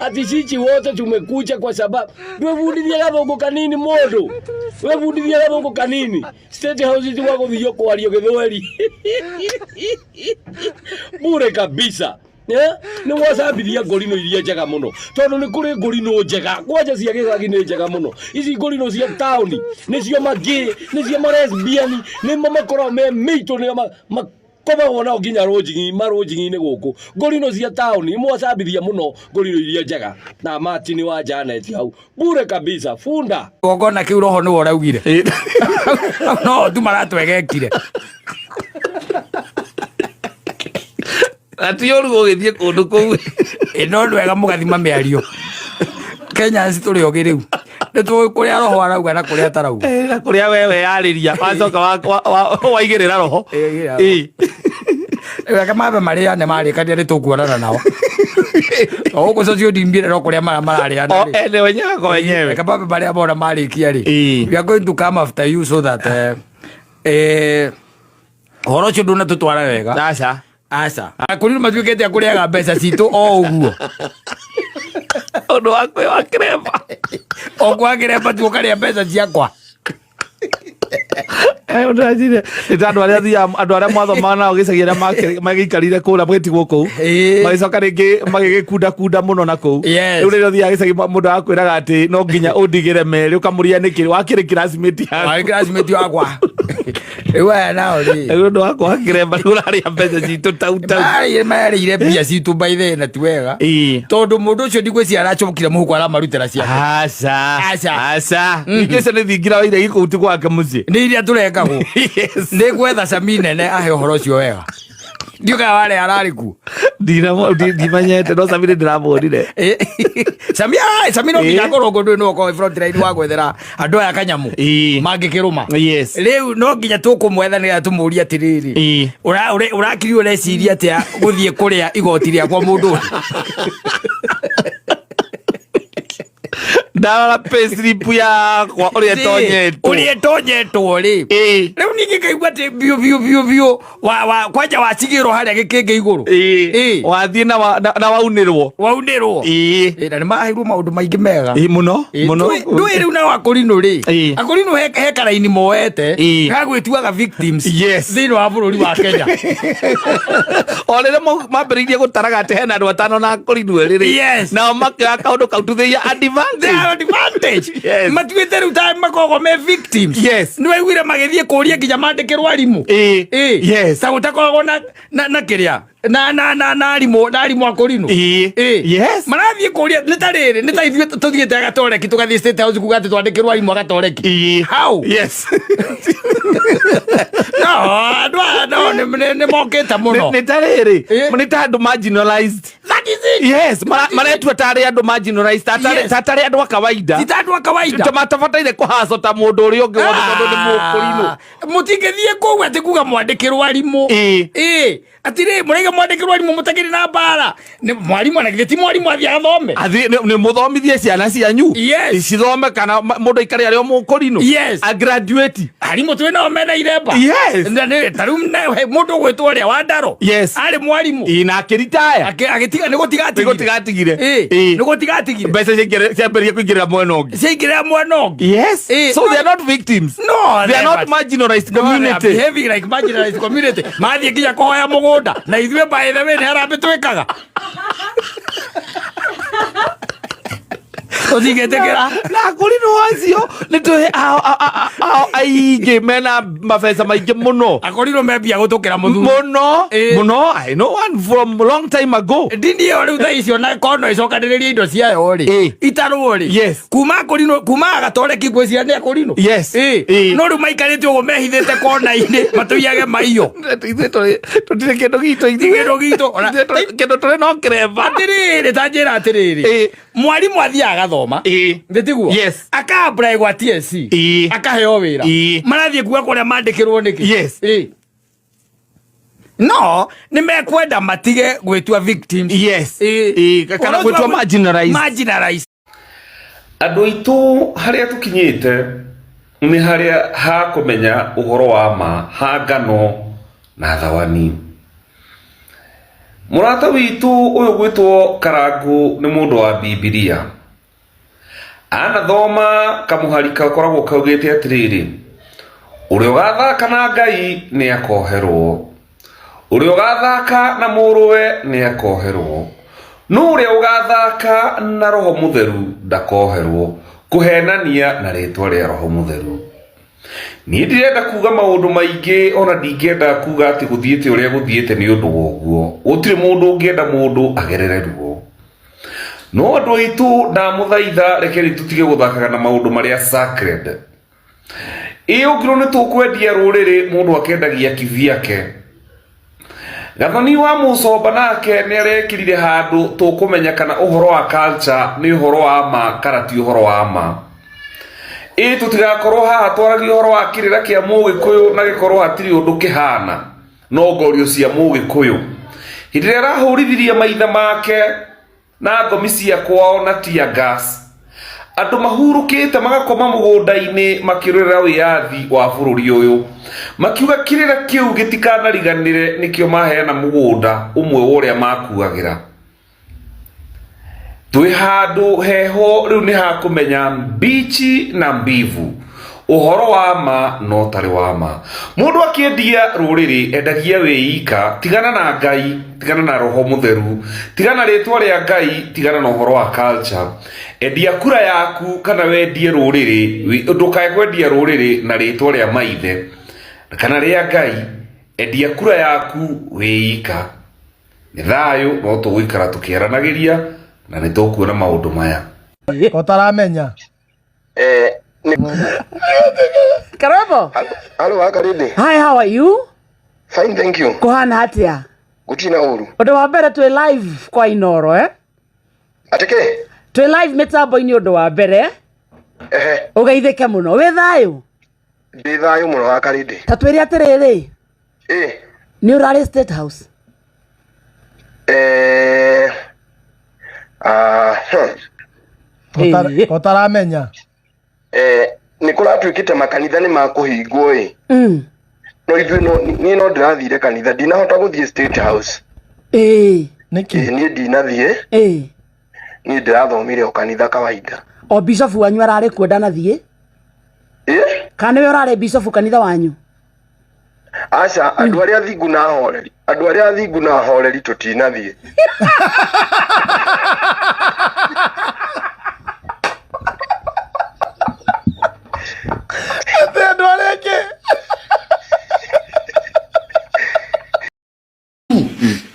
ati sisi wote tumekuja kwa sababu ndwĩbundithie gathũngũ kanini mũndũ, wĩbundithie gathũngũ kanini. State House ti gwa gũthio kwario gĩthweri bure kabisa. Nĩ wacambithia ngorino iria njega mũno, tondũ nĩ kũrĩ ngorino njega kwanja cia gĩcagi nĩ njega mũno. Ici ngorino cia taũni nĩcio magĩ, nĩcio malesbian, nĩmo makoragwo me mĩitũ, nĩo makomagwo nao nginya marũnjigi-inĩ gũkũ. Ngorino cia taũni mwacambithia mũno ngorino iria njega. Na Martin wa Janet hau bure kabisa funda. Gongona kĩu roho nĩwe ũraugire. No tu maratwegekire. Na ti ũru gũgĩthiĩ kũndũ kũu. Ĩ, no nĩ wega mũgathima mĩario. Kenyans tũrĩ ogĩ rĩu. Nĩ tũĩ kũrĩa roho arauga na kũrĩa atarauga. Na kũrĩa we weyarĩria, wacoka waigĩrĩra roho. Reke mambe marĩane, marĩkania nĩ tũkuonana nao. O gũkũ social media no kũrĩa mararĩana O rĩ. ene wenyewe kwa wenyewe. Reke mambe marĩa mona marĩkia rĩ. We are going to come after you so that ũhoro ũcio ndũnatũtwara wega. Aca. Aca. Akũrinũ matuĩkĩte a kũrĩaga mbeca citũ o ũguo. Ũndũ wa kwĩwa kĩremba. O kwa kĩremba tu ũkarĩa mbeca ciakwa. Ũndĩreciria, nĩ ta andũ arĩa thiaga, andũ arĩa mwathomaga nao gĩcagi arĩa magĩikarire kũrĩa magĩtigwo kũu. Magĩcoka rĩngĩ magĩgĩkundakunda mũno na kũu. Rĩu rĩrĩa ũthiaga gĩcagi mũndũ agakwĩraga atĩ no nginya ũndigĩre merĩ, ũkamũria nĩkĩ, wakĩrĩ classmate yaku. Warĩ classmate wakwa. Rĩu aya nao rĩ. Rĩu ũndũ wa kwaga kĩremba nĩ ũrarĩa mbeca citũ tau tau. Marĩire mbia citũ by the way na ti wega. Tondũ mũndũ ũcio ndigwĩciria aracokire mũhuko aramarutĩra ciake. Aca. Aca. Aca. Ningĩ ũcio nĩ thingira wa iregi kũu ti gwake mũciĩ. Nĩ iria tũrengagwo. Nĩ gwetha cami nene ahe ũhoro ũcio wega. Ndiũ kana wale ararĩ kuo. Ndimenyete no Sami nĩ ndĩramuonire. Sami, Sami no nginya akorwo ngũndũ no ũkorwo front line wa gwethera andũ aya kanyamũ. Mangĩkĩrũma. Rĩu no nginya tũkũmwetha nĩgetha tũmũrie atĩrĩrĩ. Ũrakiri ũreciria atĩa gũthiĩ kũrĩa igoti rĩakwa mũndũ ũyũ? Ndarora payslip yakwa ũrĩa ĩtonyetwo. Ũrĩa ĩtonyetwo rĩ. Rĩu ningĩ ngaigua atĩ biũ biũ biũ biũ kwanja wacigĩrwo harĩa gĩkĩngĩ igũrũ. Wathiĩ na waunĩrwo. Waunĩrwo. Na nĩ maheirwo maũndũ maingĩ mega. Mũno, mũno. Ndũĩ rĩu nao akũrinũ rĩ. Akũrinũ he karaini moete. Ga gwĩtuaga victims. Thĩinĩ wa bũrũri wa Kenya. O rĩrĩa mambĩrĩirie gũtaraga atĩ hena andũ atano na akũrinũ erĩ rĩ. Nao makĩoya kaũndũ kau to their advantage. Their advantage. Matuĩte rĩu ta makoragwo me victims. Nĩ waiguire magĩthiĩ kũria nginya mandĩkĩrwo arimũ. Ta gũtakoragwo na kĩrĩa. Na arimũ, na arimũ akũrinũ. Marathiĩ kũria, nĩ ta rĩrĩ, nĩ ta ithuĩ tũthiĩte Gatoreki, tũgathiĩ State House kuga atĩ twandĩkĩrwo arimũ a Gatoreki. How? No, andũ aya no, nĩ mokĩte mũno. Nĩ ta rĩrĩ, nĩ ta andũ marginalized. That is Yes, maretua tarĩ andũ marginalized, ta tarĩ andũ a kawaida. Ti ta andũ a kawaida. Ta matabataire kũhacwo ta mũndũ ũrĩa ũngĩ wothe tondũ nĩ mũkũrinũ. Mũtingĩthiĩ kũu atĩ kuga mwandĩkĩrwo arimũ. Ĩĩ. Atirĩ mũraiga mwandĩkĩrwo arimũ mũtakĩrĩ na mbara. Nĩ mwarimũ na githĩ ti mwarimũ athiĩ athome. Athiĩ nĩ mũthomithie ciana cianyu. Yes. Cithome kana mũndũ aikare arĩ o mũkũrinũ. Yes. A graduate. Arimũ twĩ nao mena iremba. Yes. Na nĩ ta rĩu mũndũ ũgwĩtwo ũrĩa wa Ndaro. Yes. Arĩ mwarimũ. Ĩĩ na akĩritaya. Agĩtiga nĩ gũtiga atigire. Nĩ gũtiga atigire. Ĩĩ. Ĩĩ. Nĩ gũtiga atigire. Mbeca ciambĩrĩria kũingĩrĩra mwena ũngĩ. Ciaingĩrĩra mwena ũngĩ. Yes. Ĩĩ. So they are not victims. No, They are not marginalized No, they are community. behaving like marginalized community. Mathiĩ nginya kũhoya mũgũnda na ithuĩ by the way nĩ harambĩ twĩkaga. Tũtingĩtĩkĩra. Na akũrinũ acio nĩ tũĩ ao aingĩ mena mabeca maingĩ mũno. Akũrinũ me mbia gũtũkĩra mũthuri. Mũno. Ĩĩ. Mũno. I know one from long time ago. Ndini ĩyo rĩu thaa icio na kono ĩcokanĩrĩrie indo ciayo rĩ. Ĩĩ. Itarwo rĩ. Yes. Kuma akũrinũ kuma agatoreki ngwĩciria nĩ akũrinũ. Yes. Ĩĩ. Ĩĩ. No rĩu maikarĩte ũguo mehithĩte kona-inĩ matũiyage maiyo. Ithuĩ tũtirĩ kĩndũ gitũ ithuĩ. Kĩndũ gitũ. Ona- Ithuĩ kĩndũ tũrĩ no kĩremba. Atĩrĩrĩ ta njĩra atĩrĩrĩ. Ĩĩ. Mwarimũ athiaga agathoma. Ĩĩ. Nĩ tiguo? Yes. Aka apply gwa TSC. Ĩĩ. Akaheo wĩra. Ĩĩ. Marathiĩ kuga kũrĩa mandĩkĩrwo nĩkĩ? Yes. Ĩĩ. No, nĩ mekwenda matige gwĩtua victims. Yes. Ĩĩ. Ĩĩ, kana Ũhoro ũcio gwĩtua wa marginalized. Marginalized. Andũ aitũ harĩa tũkinyĩte nĩ harĩa ha kũmenya ũhoro wa ma ha ngano na thawani. Mũrata witũ ũyũ gwĩtwo Karangũ nĩ mũndũ wa Bibilia. Anathoma kamũhari gakoragwo kaugĩte atĩrĩrĩ, ũrĩa ũgathaka na Ngai nĩ akoherwo. Ũrĩa ũgathaka na mũrũwe nĩ akoherwo, no ũrĩa ũgathaka na Roho Mũtheru ndakoherwo, kũhenania na rĩtwa rĩa Roho Mũtheru. Niĩ ndirenda kuga maũndũ maingĩ ona ndingĩenda kuga atĩ gũthiĩte ũrĩa gũthiĩte nĩ ũndũ wa ũguo. Gũtirĩ mũndũ ũngĩenda mũndũ agerere ruo. No andũ aitũ ndamũthaitha rekei tũtige gũthakaga na maũndũ marĩa sacred. Ĩ ũngĩrwo nĩ tũkwendia rũrĩrĩ mũndũ akendagia kivyake. Gathoni wa Mũcomba nake nĩ arekĩrire handũ tũkũmenya kana ũhoro wa culture nĩ ũhoro wa ma kana ti ũhoro wa ma. Ĩ tũtigakorwo haha twaragia ũhoro wa kĩrĩra kĩa mũgĩkũyũ na gĩkorwo hatirĩ ũndũ kĩhana no ngorio cia mũgĩkũyũ. Hĩndĩ ĩrĩa arahũrithirie maithe make na ngomi cia kwao na tear gas. Andũ mahurũkĩte magakoma mũgũnda-inĩ makĩrũĩrĩra wĩyathi wa bũrũri ũyũ. Makiuga kĩrĩra kĩu gĩtikanariganĩre nĩkĩo maheana mũgũnda ũmwe wa ũrĩa makuagĩra. Twĩ handũ heho rĩu nĩ ha kũmenya mbichi na mbivu. Ũhoro wa ma no ũtarĩ wa ma. Mũndũ akĩendia rũrĩrĩ endagia wĩika, tigana na Ngai, tigana na roho mũtheru, tigana na rĩtwa rĩa Ngai, tigana na ũhoro wa culture. Endia kura yaku kana wendie rũrĩrĩ, ndũkae kwendia rũrĩrĩ na rĩtwa rĩa maithe kana rĩa Ngai, endia kura yaku wĩika. Nĩ thayũ no tũgũikara tũkĩaranagĩria na nĩ tũkuona maũndũ maya. Ũtaramenya. Eh, ni... Karembo. Hello, Wakarindi. Hi, how are you? Fine, thank you. Kuhana atia? Gutina uru. Undu wa mbere twi live kwa Inoro eh? Atike? Twi live mitambo-inĩ ũndũ wa mbere. Ehe. Ũgeithĩke mũno. Wĩ thayũ? Ndĩ thayũ mũno Wakarindi. Ta twĩre atĩrĩrĩ. Ĩ. Nĩ ũrarĩ State House? Eh. Ah, Ũtaramenya. Eh, nĩ kũratuĩkĩte makanitha nĩ makũhingwo ĩ. No ithuĩ no niĩ no ndĩrathire kanitha ndinahota gũthiĩ State House. Ĩĩ. Nĩkĩ? Niĩ ndinathiĩ. Ĩĩ. Niĩ ndĩrathomire o kanitha kawaida. O bishop wanyu ararĩ kuo ndanathiĩ? Ĩ? Kana nĩwe ũrarĩ bishop kanitha wanyu? Aca, andũ arĩa athingu na ahoreri, andũ arĩa athingu na ahoreri tũtinathiĩ. Atĩ andũ arĩa angĩ.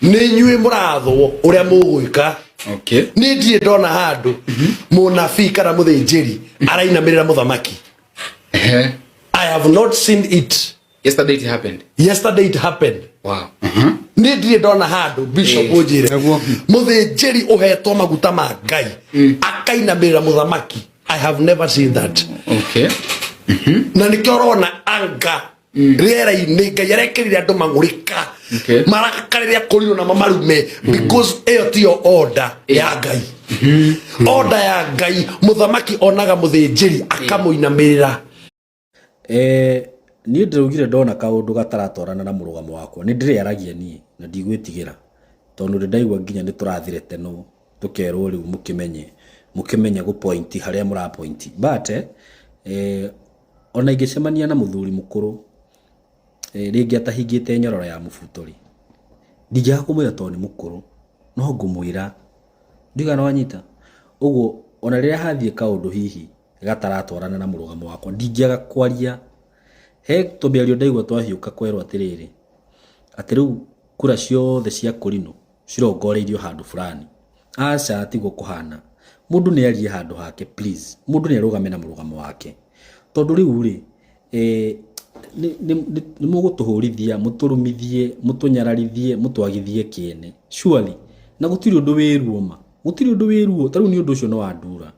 Nĩ inyuĩ mũrathwo ũrĩa mũgwĩka. Niĩ ndirĩ ndona handũ mũnabii kana mũthĩnjĩri arainamĩrĩra mũthamaki. I have not seen it. Yesterday it happened. Yesterday it happened. Wow. Niĩ ndirĩ ndona handũ, bishop, ũnjĩre mũthĩnjĩri ũhetwo maguta ma Ngai akainamĩrĩra mũthamaki. I have never seen that. Na nĩkĩo ũrona anga rĩera-inĩ Ngai arekĩrire andũ mang'ũrĩka marakarĩrĩa kũrirwo na mamarume, because ĩyo tiyo order ya Ngai. Order ya Ngai, mũthamaki onaga mũthĩnjĩri akamũinamĩrĩra. Niĩ ndĩraugire ndona kaũndũ gataratwarana na mũrũgamo wakwa nĩ ndĩrĩaragia niĩ na ndigwĩtigĩra, tondũ nĩ ndaigua nginya nĩ tũrathire teno tũkerwo rĩu mũkĩmenye mũkĩmenye gũ point harĩa mũra point. But ona ingĩcemania na mũthuri mũkũrũ, rĩngĩ atahingĩte nyororo ya mũbuto rĩ, ndingĩaga kũmwĩra tondũ nĩ mũkũrũ, no ngũmwĩra ndigana wanyita ũguo. Ona rĩrĩa hathiĩ kaũndũ hihi gataratwarana na mũrũgamo wakwa, ndingĩaga kwaria. He tũmĩario ndaigua twahiũka kwerwo atĩrĩrĩ, atĩ rĩu kura ciothe cia kũrinũ cirongoreirio handũ fulani. Aca, tiguo kũhana. Mũndũ nĩ arie handũ hake, please. Mũndũ nĩ arũgame na mũrũgamo wake, tondũ rĩu rĩ, nĩ mũgũtũhũrithia, mũtũrumithie, mũtũnyararithie, mũtwagithie kĩene surely, na gũtirĩ ũndũ wĩ ruo ma, gũtirĩ ũndũ wĩ ruo. Ta rĩu nĩ ũndũ ũcio nĩ wandura,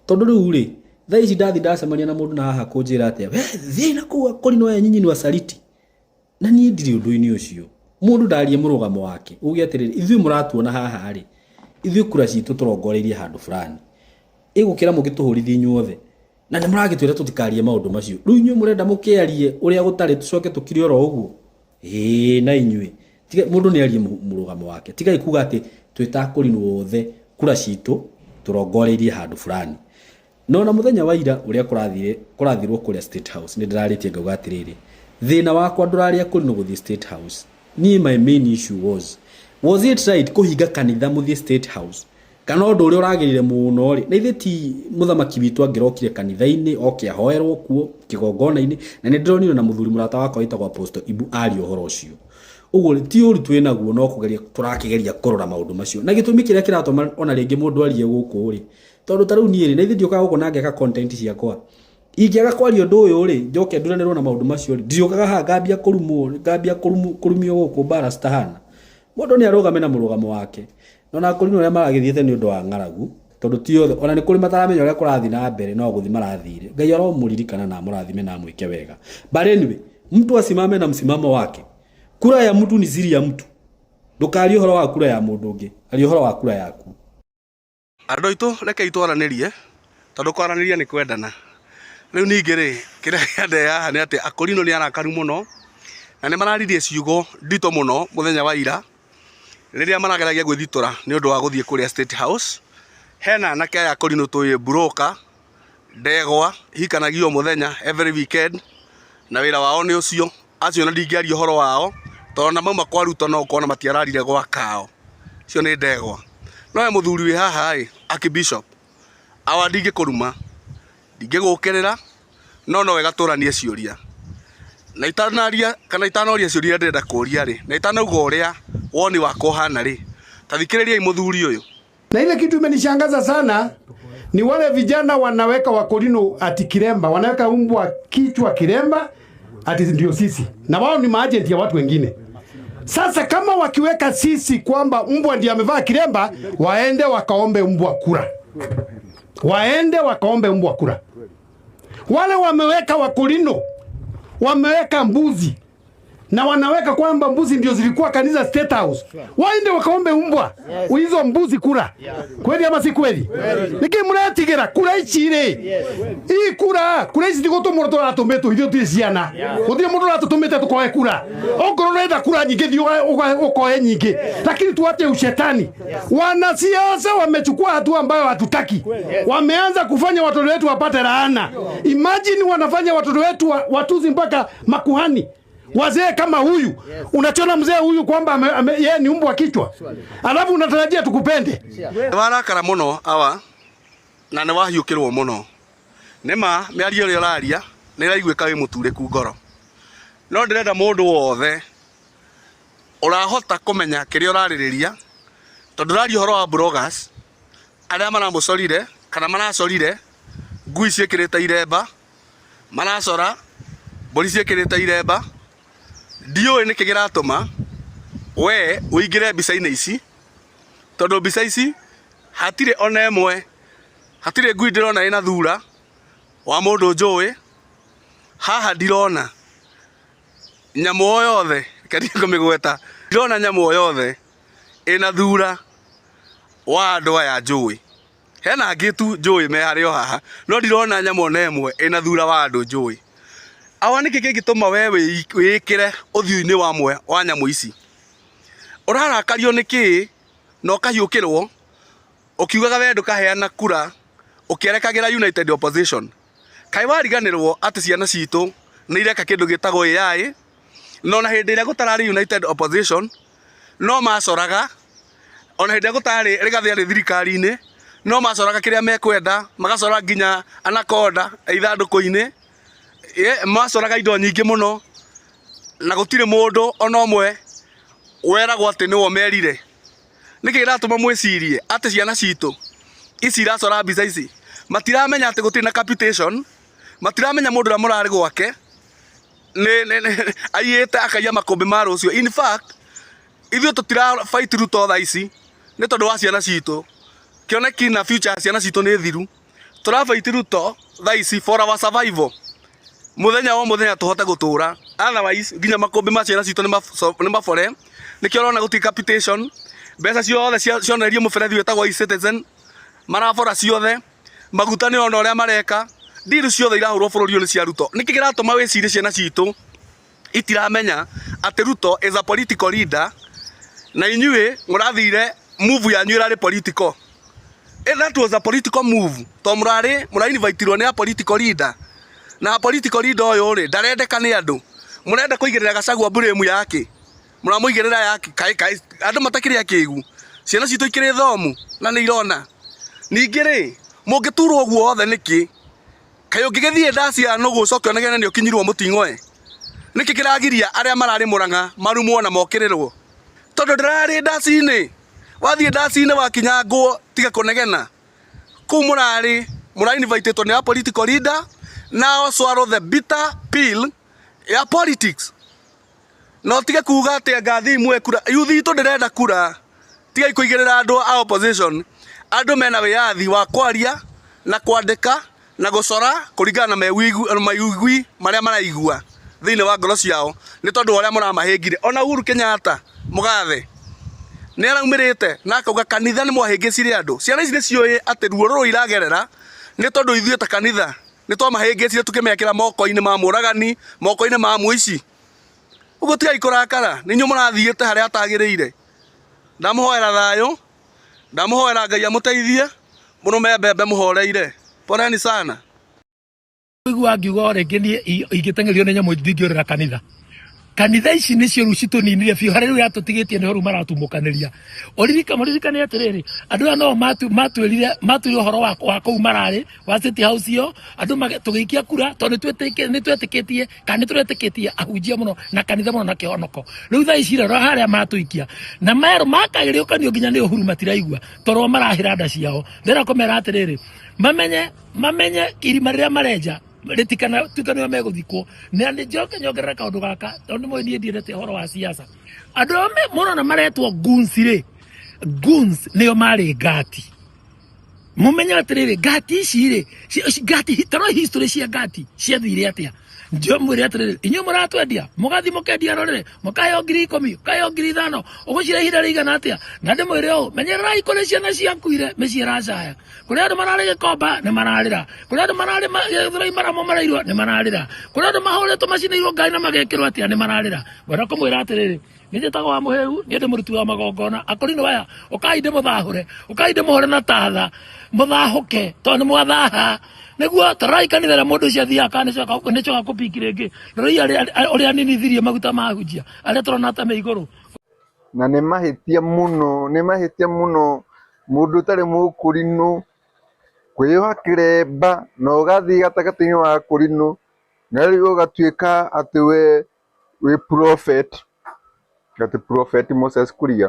tondũ rĩu rĩ, thaa ici ndathi ndacemania na mũndũ na haha kũnjĩra atĩa, we thiĩ na kũu akũrinũ aya nyinyi ni wasaliti, na niĩ ndirĩ ũndũ-inĩ ũcio. Mũndũ ndarie mũrũgamo wake, uge atĩrĩrĩ, ithuĩ mũratuona haha rĩ, ithuĩ kura citũ tũrongoreirie handũ fulani, ĩgũkĩra mũgĩtũhũrithia inyuothe, na nĩ mũragĩtwĩra tũtikarie maũndũ macio. Rĩu inyuĩ mũrenda mũkĩarie ũrĩa gũtarĩ, tũcoke tũkire oro ũguo? Ĩĩ, na inyuĩ tiga, mũndũ nĩ arie mũrũgamo wake. Tigai kuga atĩ twĩtakũrinwo othe kura citũ tũrongoreirie handũ fulani. No na mũthenya wa ira ũrĩa kũrathire kũrathirwo kũrĩa State House, nĩ ndĩrarĩtie ngauga atĩrĩrĩ, thĩna wakwa ndũrarĩa kũrinwo gũthiĩ State House. Niĩ my main issue was it right kũhinga kanitha mũthiĩ State House, kana ũndũ ũrĩa ũragĩrĩire mũno rĩ, na ithe ti mũthamaki witũ angĩrokire kanitha-inĩ oke ahoerwo kuo kĩgongona-inĩ? Na nĩ ndĩronire na mũthuri mũrata wakwa wĩtagwo Apostle Ibu aria ũhoro ũcio ũguo. Rĩ, ti ũru twĩ naguo, no kũgeria tũrakĩgeria kũrora maũndũ macio na gĩtũmi kĩrĩa kĩratũma ona rĩngĩ mũndũ arie gũkũ rĩ, tondũ ta rĩu niĩ rĩ, na ithe ndiũkaga gũkũ na ngeka content ciakwa. Ingĩaga kwaria ũndũ ũyũ rĩ, njoke nduranĩrwo na maũndũ macio rĩ, ndiũkaga haha ngambia kũrumwo, ngambia kũrumio gũkũ mbara citahana. Mũndũ nĩ arũgame na mũrũgamo wake. No na kũrinwo ũrĩa maragĩthiĩte nĩ ũndũ wa ng'aragu, tondũ ti othe ona nĩ kũrĩ mataramenya ũrĩa kũrathiĩ na mbere, no gũthiĩ marathire. Ngai aromũririkana na amũrathime na amwĩke wega. But anyway, mtu asimame na msimamo wake. Kura ya mtu ni siri ya mtu. Ndũkarie ũhoro wa kura ya mũndũ ũngĩ, aria ũhoro wa kura yaku. Andũ aitũ, rekei twaranĩrie, tondũ kwaranĩria nĩ kwendana. Rĩu ningĩ rĩ, kĩrĩa kĩandehe haha nĩ atĩ akũrinũ nĩ arakaru mũno, na nĩ mararirie ciugo nditũ mũno mũthenya wa ira, rĩrĩa marageragia gwĩthitũra nĩ ũndũ wa gũthiĩ kũrĩa State House. Hena anake aya akũrinũ tũĩ broker, ndegwa, ihikanagio o mũthenya every weekend, na wĩra wao nĩ ũcio. Acio ona ndingĩaria ũhoro wao, tondũ ona mauma kwa Ruto no ũkona matiararire gwa kao. Icio nĩ ndegwa. No he mũthuri wĩ haha ĩ, Archbishop, awa ndingĩkũruma, ndingĩgũkĩrĩra, no no wega tũranie ciũria. Na itanaria kana itanoria ciũria iria ndĩrenda kũria rĩ, na itanauga ũrĩa woni wakwa ũhana rĩ, ta thikĩrĩriai mũthuri ũyũ. Na ile kitu imenishangaza sana ni wale vijana wanaweka wakorino ati kiremba, wanaweka umbwa kichwa kiremba ati ndio sisi, na wao ni maagent ya watu wengine. Sasa kama wakiweka sisi kwamba mbwa ndiye amevaa kiremba, waende wakaombe mbwa kura, waende wakaombe mbwa kura. Wale wameweka wakorino, wameweka mbuzi na wanaweka kwamba mbuzi ndio zilikuwa kanisa State House, waende wakaombe umbwa hizo mbuzi kura. Kweli ama si kweli? Niki muretigira kura ici ri ii kura kura ici tigũtũmwo tũratũmĩtwo ithuĩ tũrĩ ciana, gũtirĩ mũndũ ũratũtũmĩte tũkoe kura. Okorwo ũrenda kura nyingĩ, thiĩ ũkoe nyingĩ, lakini tuache ushetani. Wanasiasa wamechukua hatua ambayo hatutaki, wameanza kufanya watoto wetu wapate laana. Imagine wanafanya watoto wetu watuzi mpaka makuhani wazee kama huyu. Unachona mzee huyu kwamba yeye ni umbwa kichwa, alafu unatarajia tukupende? Nĩ warakara mũno awa, na nĩ wahiũkĩrwo mũno. Nĩ ma mĩario ĩrĩa ũraria nĩ ĩraiguĩka wĩ mũturĩku ngoro, no ndĩrenda mũndũ wothe ũrahota kũmenya kĩrĩa ũrarĩrĩria, tondũ ũraria ũhoro wa bloggers arĩa maramũcorire kana maracorire ngui ciĩkĩrĩte iremba, maracora mbũri ciĩkĩrĩte iremba. Ndiũĩ nĩkĩ kĩratũma We ũingĩre mbica-inĩ ici, tondũ mbica ici hatirĩ ona ĩmwe, hatirĩ ngui ndĩrona ĩna thura wa mũndũ njũĩ. Haha ndirona nyamũ o yothe, reke ndige kũmĩgweta, ndirona nyamũ o yothe ĩna thura wa andũ aya njũĩ. Hena angĩ tu njũĩ me harĩ o haha, no ndirona nyamũ ona ĩmwe ĩna thura wa andũ njũĩ. Awa nĩkĩ kĩngĩtũma we wĩĩkĩre ũthiũ-inĩ wa mwe wa nyamũ ici? Ũrarakario nĩ kĩĩ na ũkahiũkĩrwo ũkiugaga we ndũkaheana kura ũkĩerekagĩra United Opposition? Kaĩ wariganĩrwo atĩ ciana citũ nĩ ireka kĩndũ gĩtagwo AI, na ona hĩndĩ ĩrĩa gũtararĩ United Opposition no macoraga, ona hĩndĩ ĩrĩa gũtarĩ Rigathĩ arĩ thirikari-inĩ no macoraga kĩrĩa mekwenda, magacora nginya anaconda ithandũkũ-inĩ, macoraga indo nyingĩ mũno, na gũtirĩ mũndũ ona ũmwe weragwo atĩ nĩwe ũmerire. Nĩkĩ kĩratũma mwĩcirie atĩ ciana citũ ici iracora mbica ici matiramenya atĩ gũtirĩ na capitation, matiramenya mũndũ ũrĩa mũrarĩ gwake nĩ aiyĩte akaiya makũmbĩ ma rũciũ. In fact, ithuĩ tũtira fight Ruto thaa ici nĩ tondũ wa ciana citũ. Kĩoneki na future ya ciana citũ nĩ thiru. Tũra fight Ruto thaa ici for our survival. Mũthenya o mũthenya tũhote gũtũra. Otherwise, nginya makũmbĩ ma ciana citũ nĩ mabore. Nĩkĩo ũrona gũtirĩ capitation. Mbeca ciothe cionereirio mũberethi wĩtagwo eCitizen. Marabora ciothe. Maguta nĩ ona ũrĩa mareka. Deal ciothe irahũrwo bũrũri ũyũ nĩ cia Ruto. Nĩkĩ kĩratũma wĩcirie ciana citũ itiramenya atĩ Ruto is a political leader, na inyuĩ mũrathire move yanyu ĩrarĩ political. That was a political move. To mũrarĩ mũra invite-irwo nĩ a political leader. Na a political leader ũyũ rĩ ndarendeka nĩ andũ. Mũrenda kũigĩrĩra Gachagua blame yake. Mũramũigĩrĩra yake kaĩ kaĩ andũ matakĩrĩ akĩgu. Ciana citũ ikĩrĩ thomu na nĩ irona. Ningĩ rĩ mũngĩturwo ũguo othe nĩkĩ? Kaĩ ũngĩgĩthiĩ ndaci ya nũgũ ũcoke ũnegene nĩ ũkinyirwo mũting'oe? Nĩkĩ kĩragiria arĩa mararĩ Mũrang'a marumwo na mokĩrĩrwo? Tondũ ndĩrarĩ ndaci-inĩ. Wathiĩ ndaci-inĩ wakinyangwo tiga kũnegena. Kũu mũrarĩ mũra invite-ĩtwo nĩ a political leader, now swallow the bitter pill ya politics. Na ũtige kuga atĩ anga thiĩ muoe kura. Youth itũ ndĩrenda kura. Tigai kũigĩrĩra andũ a opposition. Andũ mena wĩyathi wa kwaria na kwandĩka na gũcora kũringana na maigui marĩa maraigua thĩinĩ wa ngoro ciao nĩ tondũ wa ũrĩa mũramahĩngire. Ona Uhuru Kenyatta mũgathe nĩ araumĩrĩte na akauga kanitha nĩ mwahĩngĩcire andũ. Ciana ici nĩ ciũĩ atĩ ruo rũrũ iragerera nĩ tondũ ithuĩ ta kanitha nĩ twamahĩngĩcire tũkĩmekĩra moko-inĩ ma mũragani, moko-inĩ ma mũici. Ũguo tigai kũrakara, nĩ inyuĩ mũrathiĩte harĩa hatagĩrĩire. Ndamũhoera thayũ, ndamũhoera Ngai amũteithie, mũrũme mbembe mũhoreire. Poleni sana. Igua ngiuga o rĩngĩ niĩ ingĩteng'erio nĩ nyamũ ndingĩũrĩra kanitha. Kanitha ici nĩcio rĩu citũninire biũ, harĩa rĩu yatũtigĩtie nĩho rĩu maratumũkanĩria. Ũririka mũririkane atĩrĩrĩ, andũ aya no matwĩrire matwĩrire ũhoro wa kũu mararĩ wa State House ĩyo, andũ tũgĩikia kura tondũ nĩ twetĩkĩtie kana nĩ tũretĩkĩtie ahunjia mũno na kanitha mũno na kĩhonoko. Rĩu thaa ici rora harĩa matũikia na merũ makagĩrĩũkanio nginya nĩ Uhuru matiraigua tondũ marahĩra nda ciao. Ndĩrenda kũmera atĩrĩrĩ, mamenye mamenye irima rĩrĩa marenja rĩtikanatuĩka nĩo megũthikwo. Na nĩ njoke nyongerere kaũndũ gaka tondũ nĩ mũĩ niĩ ndiendete ũhoro wa siasa. Andũ arĩa mũrona maretwo goons rĩ, goons nĩo marĩ ngati. Mũmenye atĩrĩrĩ, ngati ici rĩ, ngati, tarora history cia ngati ciathire atĩa. Ndio mwĩre atĩrĩrĩ, inyuĩ mũratwendia, mũgathiĩ mũkendia rũrĩrĩ, mũkaheo 10,000, mũkaheo 5,000, ũgũcira ihinda rĩigana atĩa? Na ndĩmwĩre ũũ, menyererai kũrĩ ciana ciakuire mĩciĩ ĩracaya. Kũrĩ andũ mararĩ Gĩkomba nĩ mararĩra, kũrĩ andũ mararĩ Gĩthũrai maramomoreirwo nĩ mararĩra, kũrĩ andũ mahũrĩtwo macinĩirwo ngari na magekĩrwo atĩa nĩ mararĩra. Ngwenda kũmwĩra atĩrĩrĩ, niĩ njĩtagwo wa Mũhĩu, niĩ ndĩ mũruti wa magongona. Akũrinũ aya, ũkai ndĩmũthahũre, ũkai ndĩmũhũre na tatha, mũthahũke tondũ nĩ mwathaha. Nĩguo tarorai kanitha ĩrĩa mũndũ ũcio athiaga kana nĩcoka kũpiki rĩngĩ, rorai ũrĩa aninithirie maguta ma ahunjia arĩa tũrona ta me igũrũ. Na nĩ mahĩtia mũno, nĩ mahĩtia mũno mũndũ ũtarĩ mũkũrinũ kwĩyoha kĩremba na ũgathiĩ gatagatĩ-inĩ wa akũrinũ na rĩu ũgatuĩka atĩ we wĩ prophet, atĩ prophet Moses Kuria.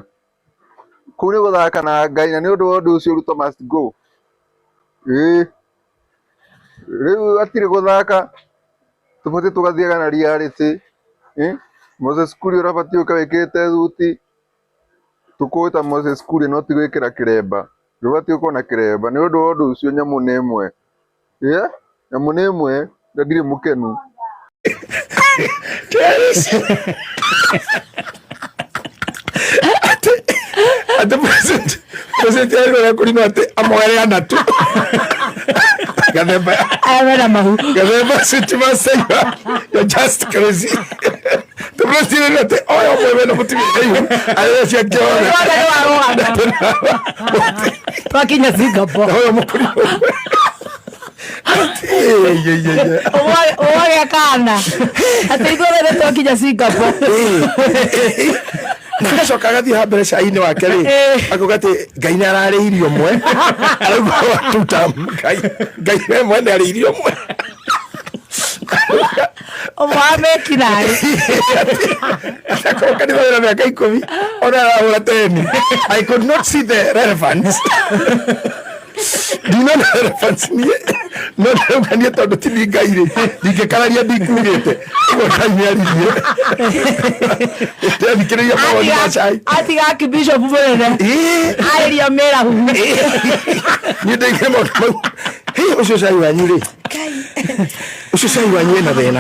Kũu nĩ gũthaka na Ngai na nĩ ũndũ wa ũndũ ũcio Ruto must go. Ĩĩ, rĩu hatirĩ gũthaka, tũbatiĩ tũgathiaga na reality. Moses Kuria ũrabatiĩ gũka wĩkĩrĩte thuti. Tũkũĩta Moses Kuria no ti gwĩkĩra kĩremba. Ndũbatiĩ gũkorwo na kĩremba nĩ ũndũ wa ũndũ ũcio nyamũ nĩ ĩmwe. Ĩĩ nyamũ nĩ ĩmwe na ndirĩ mũkenu. Ati president president arä kå rinwo atä amoere anatu gathemba Aya mena mahu. Gathemba situation you're just crazy. The president atä oya å mwe wena må tumia ihu arä ciake Othe nĩ warũgama. Twakinya Singapore. Oya må kå Ũgwagĩa kana. Atĩ ithuothe nĩ twakinya Singapore. Na agacoka agathiĩ ha mbere cai-inĩ wake rĩ akauga atĩ ngai nĩ ararĩirie ũmwe arauga watuta ngai ngai we mwene arĩirie ũmwe. Ũmwe wa mekinaĩ. Akorwo kanitha wĩna mĩaka 10 ona arahũra teni. I could not see the relevance. Ndinona relevance niĩ no ndĩrauga niĩ tondũ ti niĩ ngai rĩ ndingĩkararia ndikugĩte ũguo ngai nĩ aririe ndĩrathikĩrĩria mawoni ma cai. Atiga akibishop mũnene. Arĩria mĩrahu. Niĩ ndaigire maũndũ mau. Hĩ, ũcio cai wanyu rĩ ũcio cai wanyu wĩna thĩna.